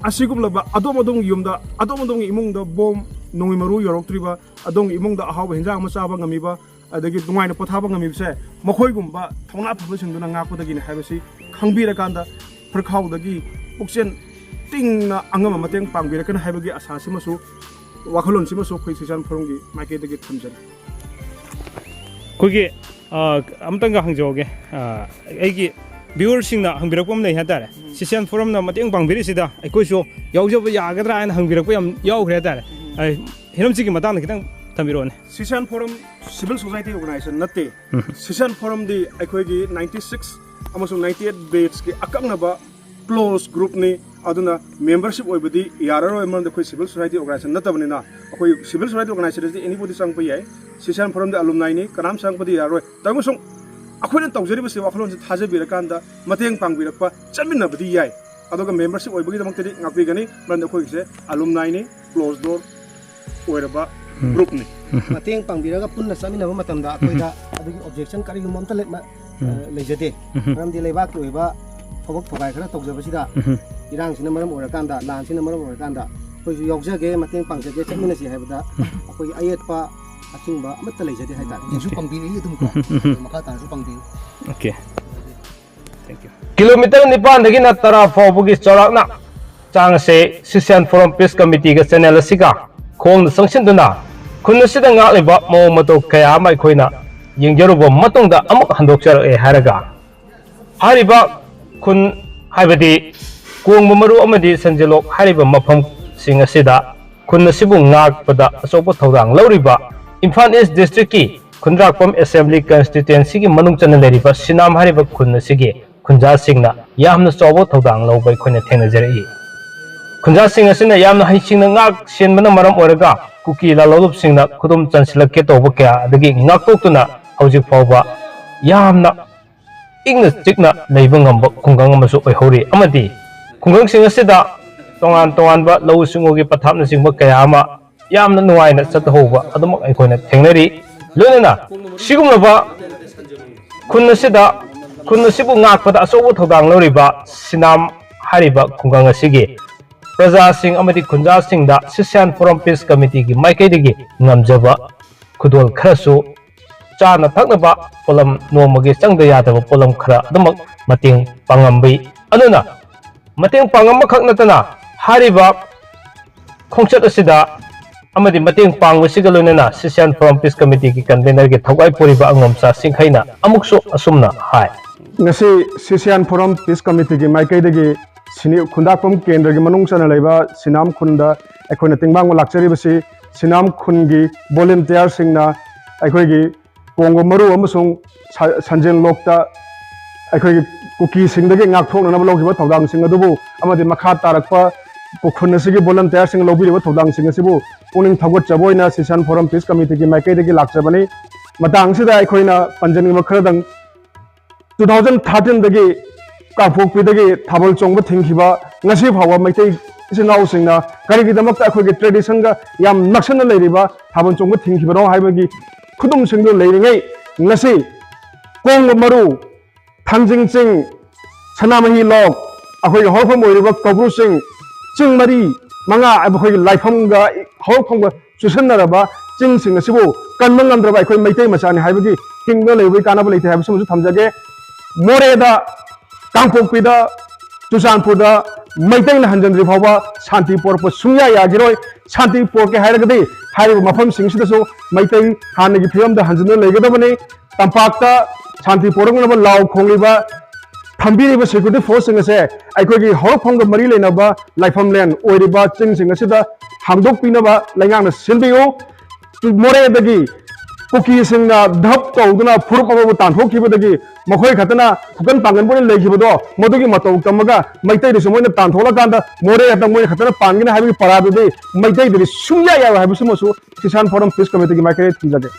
ꯑꯁꯤꯒꯨꯝꯂꯕ ꯑꯗꯣꯝ ꯑꯗꯣꯝꯒꯤ ꯌꯨꯝꯗ, ꯑꯗꯣꯝ ꯑꯗꯣꯝꯒꯤ ꯏꯃꯨꯡꯗ ꯕꯣꯝ, ꯅꯣꯡꯃꯩ ꯃꯔꯨ ꯌꯧꯔꯛꯇ꯭ꯔꯤꯕ, ꯑꯗꯣꯝꯒꯤ ꯏꯃꯨꯡꯗ ꯑꯍꯥꯎꯕ ꯍꯤꯟꯖꯥꯡ ꯑꯃ ꯆꯥꯕ ꯉꯝꯃꯤꯕ, ꯑꯗꯒꯤ ꯅꯨꯡꯉꯥꯏꯅ ꯄꯣꯊꯥꯕ ꯉꯝꯃꯤꯕꯁꯦ ꯃꯈꯣꯏꯒꯨꯝꯕ ꯊꯧꯅꯥ ꯐꯕꯁꯤꯡꯗꯨꯅ ꯉꯥꯛꯄꯗꯒꯤꯅꯤ ꯍꯥꯏꯕꯁꯤ ꯈꯪꯕꯤꯔꯀꯥꯟꯗ ꯐꯨꯔꯤꯠꯈꯥꯎꯗꯒꯤ ꯄꯨꯛꯆꯦꯜ ꯇꯤꯡꯅ ꯑꯉꯝꯕ ꯃꯇꯦꯡ ꯄꯥꯡꯕꯤꯔꯛꯀꯅꯤ ꯍꯥꯏꯕꯒꯤ ꯑꯁꯥꯁꯤꯃꯁꯨ, ꯋꯥꯈꯜꯂꯣꯟꯁꯤꯃꯁꯨ ꯑꯩꯈꯣꯏ ꯁꯤꯁꯥꯟ ꯐꯣꯔꯝꯒꯤ ꯃꯥꯏꯀꯩꯗꯒꯤ ꯊꯝꯖꯔꯤ꯫ ꯑꯩꯈꯣꯏꯒꯤ, ꯑ, ꯑꯃꯇꯪꯒ ꯍꯪꯖꯍꯧꯒꯦ꯫ ꯑ, ꯑꯩꯒꯤ ꯚ꯭ꯌꯨꯋꯔꯁꯤꯡꯅ ꯍꯪꯕꯤꯔꯛꯄ ꯑꯃ ꯂꯩ ꯍꯥꯏꯇꯥꯔꯦ꯫ ꯎꯝ꯫ ꯁꯤꯁꯥꯟ ꯐꯣꯔꯝꯅ ꯃꯇꯦꯡ ꯄꯥꯡꯕꯤꯔꯤꯁꯤꯗ ꯑꯩꯈꯣꯏꯁꯨ ꯌꯥꯎꯖꯕ ꯌꯥꯒꯗ꯭ꯔꯥ ꯍꯥꯏꯅ ꯍꯪꯕꯤꯔꯛꯄ ꯌꯥꯝ ꯌꯥꯎꯈ꯭ꯔꯦ ꯍꯥꯏꯇꯥꯔꯦ꯫ ꯎꯝ꯫ ꯑ, ꯍꯤꯔꯝꯁꯤꯒꯤ ꯃꯇꯥꯡꯗ ꯈꯤꯇꯪ ꯊꯝꯕꯤꯔꯛꯑꯣꯅꯦ꯫ ꯁꯤꯁꯥꯟ ꯐꯣꯔꯝ ꯁꯤꯚꯤꯜ ꯁꯣꯁꯥꯏꯇꯤ ꯑꯣꯔꯒꯅꯥꯏꯖꯦꯁꯟ ꯅꯠꯇꯦ꯫ ꯎꯝ꯫ ꯁꯤꯁꯥꯟ ꯐꯣꯔꯝꯗꯤ ꯑꯩꯈꯣꯏꯒꯤ ꯅꯥꯏꯟꯇꯤ ꯁꯤꯛꯁ ꯑꯃꯁꯨꯡ ꯅꯥꯏꯟꯇꯤ ꯑꯩꯠ ꯕꯦꯠꯁꯀꯤ ꯑꯀꯛꯅꯕ ꯀ꯭ꯂꯣꯖ ꯒ꯭ꯔꯨꯞꯅꯤ꯫ ꯑꯗꯨꯅ ꯃꯦꯝꯕꯔꯁꯤꯞ ꯑꯣꯏꯕꯗꯤ ꯌꯥꯔꯔꯣꯏ, ꯃꯔꯝꯗꯤ ꯑꯩꯈꯣꯏ ꯁꯤꯚꯤꯜ ꯁꯣꯁꯥꯏꯇꯤ ꯑꯣꯔꯒꯅꯥꯏꯖꯦꯁꯟ ꯅꯠꯇꯕꯅꯤꯅ꯫ ꯑꯩꯈꯣꯏ ꯁꯤꯚꯤꯜ ꯁꯣꯁꯥꯏꯇꯤ ꯑꯣꯔꯒꯅꯥꯏꯖꯦꯁꯟꯁꯤ ꯑꯦꯅꯤꯕꯣꯗꯤ ꯆꯪꯉꯛꯄ ꯌꯥꯏ, ꯁꯤꯁꯥꯟ ꯐꯣꯔꯝꯗꯤ ꯑꯂꯨꯝꯅꯥꯏꯅꯤ, ꯀꯅꯥꯝ ꯆꯪꯉꯛꯄꯗꯤ ꯌꯥꯔꯣꯏ꯫ ꯇꯧꯕꯁꯨꯡ ꯑꯩꯈꯣꯏꯅ ꯇꯧꯖꯔꯤꯕꯁꯤ ꯋꯥꯈꯜꯂꯣꯟꯁꯤ ꯊꯥꯖꯕꯤꯔꯀꯥꯟꯗ ꯃꯇꯦꯡ ꯄꯥꯡꯕꯤꯔꯛꯄ, ꯆꯠꯃꯤꯟꯅꯕꯗꯤ ꯌꯥꯏ, ꯑꯗꯨꯒ ꯃꯦꯝꯕꯔꯁꯤꯞ ꯑꯣꯏꯕꯒꯤꯗꯃꯛꯇꯗꯤ ꯉꯥꯛꯄꯤꯒꯅꯤ, ꯃꯔꯝꯗꯤ ꯑꯩꯈꯣꯏꯒꯤꯁꯦ ꯑꯂꯨꯝꯅꯥꯏꯅꯤ, ꯀ꯭ꯂꯣꯖ ꯗꯣꯔ ꯑꯣꯏꯔꯕ ꯎꯝ꯫ ꯒ꯭ꯔꯨꯞꯅꯤ꯫ ꯎꯝ꯫ ꯃꯇꯦꯡ ꯄꯥꯡꯕꯤꯔꯒ ꯄꯨꯟꯅ ꯆꯠꯃꯤꯟꯅꯕ ꯃꯇꯝꯗ ꯑꯩꯈꯣꯏꯗ ꯎꯝ꯫ ꯑꯗꯨꯒꯤ ꯑꯣꯕꯖꯦꯛꯁꯟ ꯀꯔꯤꯒꯨꯝꯕ ꯑꯝꯇ ꯂꯩ-, ꯃ-, ꯎꯝ꯫ ꯑ, ꯂꯩꯖꯗꯦ꯫ ꯎꯝ꯫ ꯃꯔꯝꯗꯤ ꯂꯩꯕꯥꯛꯀꯤ ꯑꯣꯏꯕ ꯊꯕꯛ ꯊꯧꯒꯥꯏ ꯈꯔ ꯇꯧꯖꯕꯁꯤꯗ, ꯎꯝ꯫ ꯏꯔꯥꯡꯁꯤꯅ ꯃꯔꯝ ꯑꯣꯏꯔꯀꯥꯟꯗ, ꯂꯥꯟꯁꯤꯅ ꯃꯔꯝ ꯑꯣꯏꯔꯀꯥꯟꯗ ꯑꯩꯈꯣꯏꯁꯨ ꯌꯥꯎꯖꯒꯦ, ꯃꯇꯦꯡ ꯄꯥꯡꯖꯒꯦ, ꯆꯠꯃꯤꯟꯅꯁꯤ ꯍꯥꯏꯕꯗ ꯎꯝ꯫ ꯑꯩꯈꯣꯏꯒꯤ ꯑꯌꯦꯠꯄ ꯑꯊꯤꯡꯕ ꯑꯃꯠꯇ ꯂꯩꯖꯗꯦ ꯍꯥꯏꯇꯥꯔꯦ꯫ ꯍꯧꯖꯤꯛꯁꯨ ꯄꯥꯡꯕꯤꯔꯛꯏ ꯑꯗꯨꯝ ꯀꯣ꯫ ꯎꯝ, ꯎꯝ, ꯎꯝ꯫ ꯃꯈꯥ ꯇꯥꯅꯁꯨ ꯄꯥꯡꯕꯤꯌꯨ꯫ ꯑꯣꯀꯦ꯫ Thank you. ꯀꯤꯂꯣꯃꯤꯇꯔ ꯅꯤꯄꯥꯟꯗꯒꯤꯅ ꯇꯔꯥ ꯐꯥꯎꯕꯒꯤ ꯆꯥꯎꯔꯥꯛꯅ ꯆꯥꯡ ꯑꯁꯦ ꯁꯤꯁꯤꯌꯥꯟ ꯐꯣꯔꯝ ꯄꯤꯁ ꯀꯃꯤꯇꯤꯒ ꯆꯦꯅꯦꯜ ꯑꯁꯤꯒ ꯈꯣꯡꯗ ꯆꯪꯁꯤꯟꯗꯨꯅ ꯈꯨꯟ ꯑꯁꯤꯗ ꯉꯥꯛꯂꯤꯕ ꯃꯑꯣꯡ ꯃꯇꯧ ꯀꯌꯥ ꯑꯃ ꯑꯩꯈꯣꯏꯅ ꯌꯦꯡꯖꯔꯨꯕ ꯃꯇꯨꯡꯗ ꯑꯃꯨꯛ ꯍꯟꯗꯣꯛꯆꯔꯛꯑꯦ ꯍꯥꯏꯔꯒ ꯍꯥꯏꯔꯤꯕ ꯈꯨꯟ ꯍꯥꯏꯕꯗꯤ ꯀꯣꯡꯕ ꯃꯔꯨ ꯑꯃꯗꯤ ꯁꯟꯖꯦꯂꯣꯛ ꯍꯥꯏꯔꯤꯕ ꯃꯐꯝꯁꯤꯡ ꯑꯁꯤꯗ ꯈꯨꯟ ꯑꯁꯤꯕꯨ ꯉꯥꯛꯄꯗ ꯑꯆꯧꯕ ꯊꯧꯗꯥꯡ ꯂꯧꯔꯤꯕ ꯏꯝꯐꯥꯜ ꯏꯁ ꯗꯤꯁꯇ꯭ꯔꯤꯛꯀꯤ ꯈꯨꯟꯗ꯭ꯔꯥꯛꯄꯝ ꯑꯦꯁꯦꯝꯕ꯭ꯂꯤ ꯀꯟꯁꯇꯤꯇ꯭ꯋꯦꯟꯁꯤꯒꯤ ꯃꯅꯨꯡ ꯆꯟꯅ ꯂꯩꯔꯤꯕ ꯁꯤꯅꯥꯝ ꯍꯥꯏꯔꯤꯕ ꯈꯨꯟ ꯑꯁꯤꯒꯤ ꯈꯨꯟꯖꯥꯁꯤꯡꯅ ꯌꯥꯝꯅ ꯆꯥꯎꯕ ꯊꯧꯗꯥꯡ ꯂꯧꯕ ꯑꯩꯈꯣꯏꯅ ꯊꯦꯡꯅꯖꯔꯛꯏ꯫ ꯈꯨꯟꯖꯥꯁꯤꯡ ꯑꯁꯤꯅ ꯌꯥꯝꯅ ꯍꯩꯁꯤꯡꯅ ꯉꯥꯛ ꯁꯦꯟꯕꯅ ꯃꯔꯝ ꯑꯣꯏꯔꯒ ꯀꯨꯀꯤ ꯂꯥꯜꯍꯧꯂꯨꯞꯁꯤꯡꯅ ꯈꯨꯗꯨꯝ ꯆꯟꯁꯤꯜꯂꯛꯀꯦ ꯇꯧꯕ ꯀꯌꯥ ꯑꯗꯒꯤ ꯉꯥꯛꯊꯣꯛꯇꯨꯅ ꯍꯧꯖꯤꯛ ꯐꯥꯎꯕ ꯌꯥꯝꯅ ꯏꯪꯅ ꯆꯤꯛꯅ ꯂꯩꯕ ꯉꯝꯕ ꯈꯨꯡꯒꯪ ꯑꯃꯁꯨ ꯑꯣꯏꯍꯧꯔꯤ꯫ ꯑꯃꯗꯤ ꯈꯨꯡꯒꯪꯁꯤꯡ ꯑꯁꯤꯗ ꯇꯣꯉꯥꯟ ꯇꯣꯉꯥꯟꯕ ꯂꯧꯎ ꯁꯤꯡꯎꯒꯤ ꯄꯊꯥꯞꯅꯆꯤꯡꯕ ꯀꯌꯥ ꯑꯃ ꯌꯥꯝꯅ ꯅꯨꯡꯉꯥꯏꯅ ꯆꯠꯊꯍꯧꯕ ꯑꯗꯨꯃꯛ ꯑꯩꯈꯣꯏꯅ ꯊꯦꯡꯅꯔꯤ꯫ ꯂꯣꯏꯅꯅ ꯁꯤꯒꯨꯝꯂꯕ ꯈꯨꯟ ꯑꯁꯤꯗ, ꯈꯨꯟ ꯑꯁꯤꯕꯨ ꯉꯥꯛꯄꯗ ꯑꯆꯧꯕ ꯊꯧꯗꯥꯡ ꯂꯧꯔꯤꯕ ꯁꯤꯅꯥꯝ ꯍꯥꯏꯔꯤꯕ ꯈꯨꯡꯒꯪ ꯑꯁꯤꯒꯤ ꯄ꯭ꯔꯖꯥꯁꯤꯡ ꯑꯃꯗꯤ ꯈꯨꯟꯖꯥꯁꯤꯡꯗ ꯁꯤꯁꯤꯌꯥꯟ ꯐꯣꯔꯝ ꯄꯤꯁ ꯀꯃꯤꯇꯤꯒꯤ ꯃꯥꯏꯀꯩꯗꯒꯤ ꯉꯝꯖꯕ ꯈꯨꯗꯣꯜ ꯈꯔꯁꯨ, ꯆꯥꯅ ꯊꯛꯅꯕ ꯄꯣꯠꯂꯝ, ꯅꯣꯡꯃꯒꯤ ꯆꯪꯗ ꯌꯥꯗꯕ ꯄꯣꯠꯂꯝ ꯈꯔ ꯑꯗꯨꯃꯛ ꯃꯇꯦꯡ ꯄꯥꯡꯉꯝꯕꯤ꯫ ꯑꯗꯨꯅ ꯃꯇꯦꯡ ꯄꯥꯡꯉꯝꯕꯈꯛ ꯅꯠꯇꯅ ꯍꯥꯏꯔꯤꯕ ꯈꯣꯡꯆꯠ ꯑꯁꯤꯗ ꯑꯃꯗꯤ ꯃꯇꯦꯡ ꯄꯥꯡꯕꯁꯤꯒ ꯂꯣꯏꯅꯅ ꯁꯤꯁꯤꯌꯥꯟ ꯐꯣꯔꯝ ꯄꯤꯁ ꯀꯃꯤꯇꯤꯒꯤ ꯀꯟꯚꯦꯅꯔꯒꯤ ꯊꯧꯒꯥꯏ ꯄꯨꯔꯤꯕ ꯑꯉꯣꯝꯆꯥ ꯁꯤꯡꯈꯩꯅ ꯑꯃꯨꯛꯁꯨ ꯑꯁꯨꯝꯅ ꯍꯥꯏ꯫ ꯉꯁꯤ ꯁꯤꯁꯤꯌꯥꯟ ꯐꯣꯔꯝ ꯄꯤꯁ ꯀꯃꯤꯇꯤꯒꯤ ꯃꯥꯏꯀꯩꯗꯒꯤ ꯁꯤꯅꯤ-, ꯈꯨꯟꯗꯥꯛꯄꯝ ꯀꯦꯟꯗ꯭ꯔꯒꯤ ꯃꯅꯨꯡ ꯆꯟꯅ ꯂꯩꯕ ꯁꯤꯅꯥꯝ ꯈꯨꯟꯗ ꯑꯩꯈꯣꯏꯅ ꯇꯦꯡꯕꯥꯡꯕ ꯂꯥꯛꯆꯔꯤꯕꯁꯤ ꯁꯤꯅꯥꯝ ꯈꯨꯟꯒꯤ ꯚꯣꯂꯨꯟꯇꯤꯌꯥꯔꯁꯤꯡꯅ ꯑꯩꯈꯣꯏꯒꯤ ꯀꯣꯡꯒꯣ ꯃꯔꯨ ꯑꯃꯁꯨꯡ ꯁ-, ꯁꯟꯖꯦꯟ ꯂꯣꯛꯇ ꯑꯩꯈꯣꯏꯒꯤ ꯀꯨꯀꯤꯁꯤꯡꯗꯒꯤ ꯉꯥꯛꯊꯣꯛꯅꯅꯕ ꯂꯧꯈꯤꯕ ꯊꯧꯗꯥꯡꯁꯤꯡ ꯑꯗꯨꯕꯨ ꯑꯃꯗꯤ ꯃꯈꯥ ꯇꯥꯔꯛꯄ ꯈꯨꯟ ꯑꯁꯤꯒꯤ ꯚꯣꯂꯨꯟꯇꯤꯌꯥꯔꯁꯤꯡꯅ ꯂꯧꯕꯤꯔꯤꯕ ꯊꯧꯗꯥꯡꯁꯤꯡ ꯑꯁꯤꯕꯨ ꯄꯨꯛꯅꯤꯡ ꯊꯧꯒꯠꯆꯕ ꯑꯣꯏꯅ ꯁꯤꯁꯤꯌꯥꯟ ꯐꯣꯔꯝ ꯄꯤꯁ ꯀꯃꯤꯇꯤꯒꯤ ꯃꯥꯏꯀꯩꯗꯒꯤ ꯂꯥꯛꯆꯕꯅꯤ꯫ ꯃꯇꯥꯡꯁꯤꯗ ꯑꯩꯈꯣꯏꯅ ꯄꯟꯖꯅꯤꯡꯕ ꯈꯔꯗꯪ, ꯇꯨ ꯊꯥꯎꯖꯟ ꯊꯥꯔꯇꯤꯟꯗꯒꯤ ꯀꯥꯡꯄꯣꯛꯄꯤꯗꯒꯤ ꯊꯥꯕꯜ ꯆꯣꯡꯕ ꯊꯤꯡꯈꯤꯕ ꯉꯁꯤ ꯐꯥꯎꯕ ꯃꯩꯇꯩ ꯏꯆꯤꯟ ꯏꯅꯥꯎꯁꯤꯡꯅ ꯀꯔꯤꯒꯤꯗꯃꯛꯇ ꯑꯩꯈꯣꯏꯒꯤ ꯇ꯭ꯔꯦꯗꯤꯁꯟꯒ ꯌꯥꯝ ꯅꯛꯁꯟꯅ ꯂꯩꯔꯤꯕ ꯊꯥꯕꯜ ꯆꯣꯡꯕ ꯊꯤꯡꯈꯤꯕꯅꯣ ꯍꯥꯏꯕꯒꯤ ꯈꯨꯗꯨꯝꯁꯤꯡꯗꯨ ꯂꯩꯔꯤꯉꯩ, ꯉꯁꯤ ꯀꯣꯡꯕ ꯃꯔꯨ, ꯊꯥꯡꯖꯤꯡ ꯆꯤꯡ, ꯁꯅꯥꯃꯍꯤ ꯂꯣꯛ, ꯑꯩꯈꯣꯏꯒꯤ ꯍꯧꯔꯛꯐꯝ ꯑꯣꯏꯔꯤꯕ ꯀꯧꯕ꯭ꯔꯨ ꯆꯤꯡ, ꯆꯤꯡ ꯃꯔꯤ ꯃꯉꯥ ꯑꯩꯈꯣꯏꯒꯤ ꯂꯥꯏꯐꯝꯒ ꯍꯧꯔꯛꯐꯝꯒ ꯆꯨꯁꯟꯅꯔꯕ ꯆꯤꯡꯁꯤꯡ ꯑꯁꯤꯕꯨ ꯀꯟꯕ ꯉꯝꯗ꯭ꯔꯕ ꯑꯩꯈꯣꯏ ꯃꯩꯇꯩ ꯃꯆꯥꯅꯤ ꯍꯥꯏꯕꯒꯤ ꯍꯤꯡꯗꯨꯅ ꯂꯩꯕꯒꯤ ꯀꯥꯟꯅꯕ ꯂꯩꯇꯦ ꯍꯥꯏꯕꯁꯤꯃꯁꯨ ꯊꯝꯖꯒꯦ꯫ ꯃꯣꯔꯦꯗ, ꯀꯥꯡꯄꯣꯛꯄꯤꯗ, ꯆꯨꯔꯆꯥꯟꯄꯨꯔꯗ ꯃꯩꯇꯩꯅ ꯍꯟꯖꯤꯟꯗ꯭ꯔꯤ ꯐꯥꯎꯕ ꯁꯥꯟꯇꯤ ꯄꯣꯔꯛꯄ ꯁꯨꯡꯌꯥ ꯌꯥꯈꯤꯔꯣꯏ꯫ ꯁꯥꯟꯇꯤ ꯄꯣꯔꯛꯀꯦ ꯍꯥꯏꯔꯒꯗꯤ ꯍꯥꯏꯔꯤꯕ ꯃꯐꯝꯁꯤꯡꯁꯤꯗꯁꯨ ꯃꯩꯇꯩ ꯍꯥꯟꯅꯒꯤ ꯐꯤꯕꯝꯗ ꯍꯟꯖꯤꯟꯗꯨꯅ ꯂꯩꯒꯗꯕꯅꯤ꯫ ꯇꯝꯄꯥꯛꯇ ꯁꯥꯟꯇꯤ ꯄꯣꯔꯛꯅꯕ ꯂꯥꯎ ꯈꯣꯡꯂꯤꯕ, ꯊꯝꯕꯤꯔꯤꯕ ꯁꯦꯀ꯭ꯌꯨꯔꯤꯇꯤ ꯐꯣꯔꯁꯁꯤꯡ ꯑꯁꯦ ꯑꯩꯈꯣꯏꯒꯤ ꯍꯧꯔꯛꯐꯝꯒ ꯃꯔꯤ ꯂꯩꯅꯕ ꯂꯥꯏꯐꯝꯂꯦꯟ ꯑꯣꯏꯔꯤꯕ ꯆꯤꯡꯁꯤꯡ ꯑꯁꯤꯗ ꯍꯥꯡꯗꯣꯛꯄꯤꯅꯕ ꯂꯩꯉꯥꯛꯅ ꯁꯤꯟꯕꯤꯌꯨ꯫ ꯃꯣꯔꯦꯗꯒꯤ ꯀꯨꯀꯤꯁꯤꯡꯅ ꯙꯞ ꯇꯧꯗꯨꯅ ꯐꯨꯔꯨꯞ ꯑꯃꯕꯨ ꯇꯥꯟꯊꯣꯛꯈꯤꯕꯗꯒꯤ ꯃꯈꯣꯏ ꯈꯛꯇꯅ ꯈꯨꯀꯟ ꯄꯥꯡꯒꯟꯕ ꯑꯣꯏꯅ ꯂꯩꯈꯤꯕꯗꯣ, ꯃꯗꯨꯒꯤ ꯃꯇꯧ ꯇꯝꯃꯒ ꯃꯩꯇꯩꯗꯁꯨ ꯃꯣꯏꯅ ꯇꯥꯟꯊꯣꯛꯂꯀꯥꯟꯗ ꯃꯣꯔꯦ ꯈꯛꯇ ꯃꯣꯏꯅ ꯈꯛꯇꯅ ꯄꯥꯟꯒꯅꯤ ꯍꯥꯏꯕꯒꯤ ꯄꯔꯥꯗꯨꯗꯤ ꯃꯩꯇꯩꯗꯗꯤ ꯁꯨꯡꯌꯥ ꯌꯥꯔꯣꯏ ꯍꯥꯏꯕꯁꯤꯃꯁꯨ ꯀꯤꯁꯥꯟ ꯐꯣꯔꯝ ꯄꯤꯁ ꯀꯃꯤꯇꯤꯒꯤ ꯃꯥꯏꯀꯩꯗ ꯊꯝꯖꯒꯦ꯫